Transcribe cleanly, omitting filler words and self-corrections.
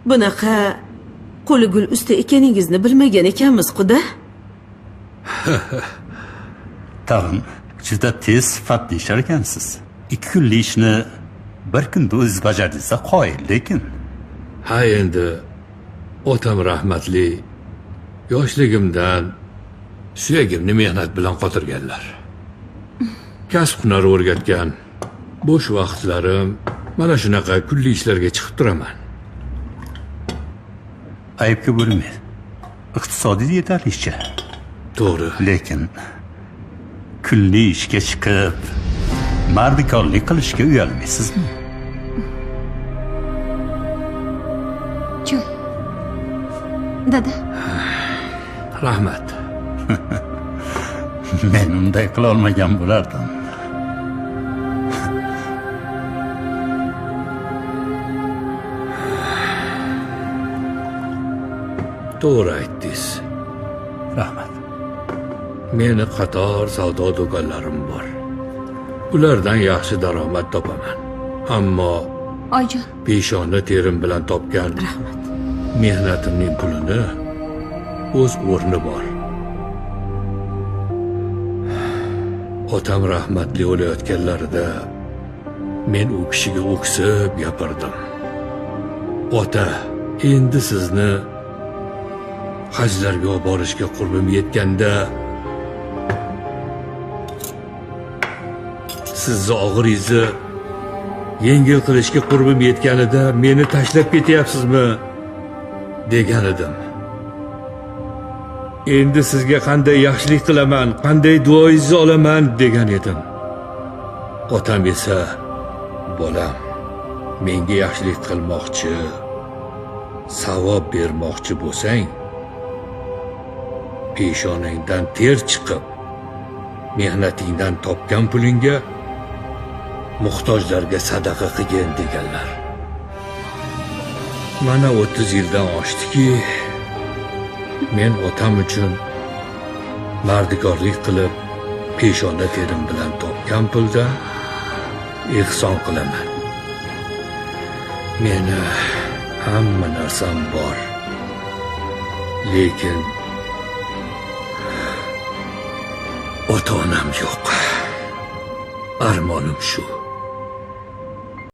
Bunaqa qo'li gul usta ekaningizni bilmagan ekanmiz, quda. Tag'in juda tez sifatli ishlar ekansiz. 2 kunlik ishni bir kunda o'zingiz bajardingizda qoyil, lekin ha, endi otam rahmatli yoshligimdan suyagimni mehnat bilan qotirganlar. Kasb hunar o'rgatgan. Bo'sh vaqtlarim mana shunaqa kunlik ishlarga chiqib turaman. Aybga bo'lmaydi. Iqtisodiy yetarlicha. To'g'ri. Lekin kunlik ishga chiqib mardikorlik qilishga uyalmaysizmi? Choy. Dada. Rahmat. Men unday qila olmagan bo'lardim. To'g'ri aytdingiz. Rahmat. Meni qator savdo do'konlarim bor. Ulardan yaxshi daromad topaman. Ammo Oyjon, peshona terim bilan topgan rahmat mehnatimning pulini o'z o'rni bor. Otam rahmatli o'layotganlarida men u kishiga o'ksib gapirdim. Ota, endi sizni hajlarga olib borishga qurbim yetganda sizni og'iringizni yengil qilishga qurbim yetganida meni tashlab ketyapsizmi degan edim. Endi sizga qanday yaxshilik qilaman, qanday duoingizni olaman degan edim. Otam esa, bolam, menga yaxshilik qilmoqchi, savob bermoqchi bo'lsang, peshonangdan ter chiqib, mehnatingdan topgan pulingga muhtojlarga sadaqa qilgin deganlar. Mana 30 yildan oshdiki, men otam uchun mardikorlik qilib, peshona terim bilan topgan puldan ehson qilaman. Meni hamma narsam bor. Lekin ota-onam yo'q. Armonim shu.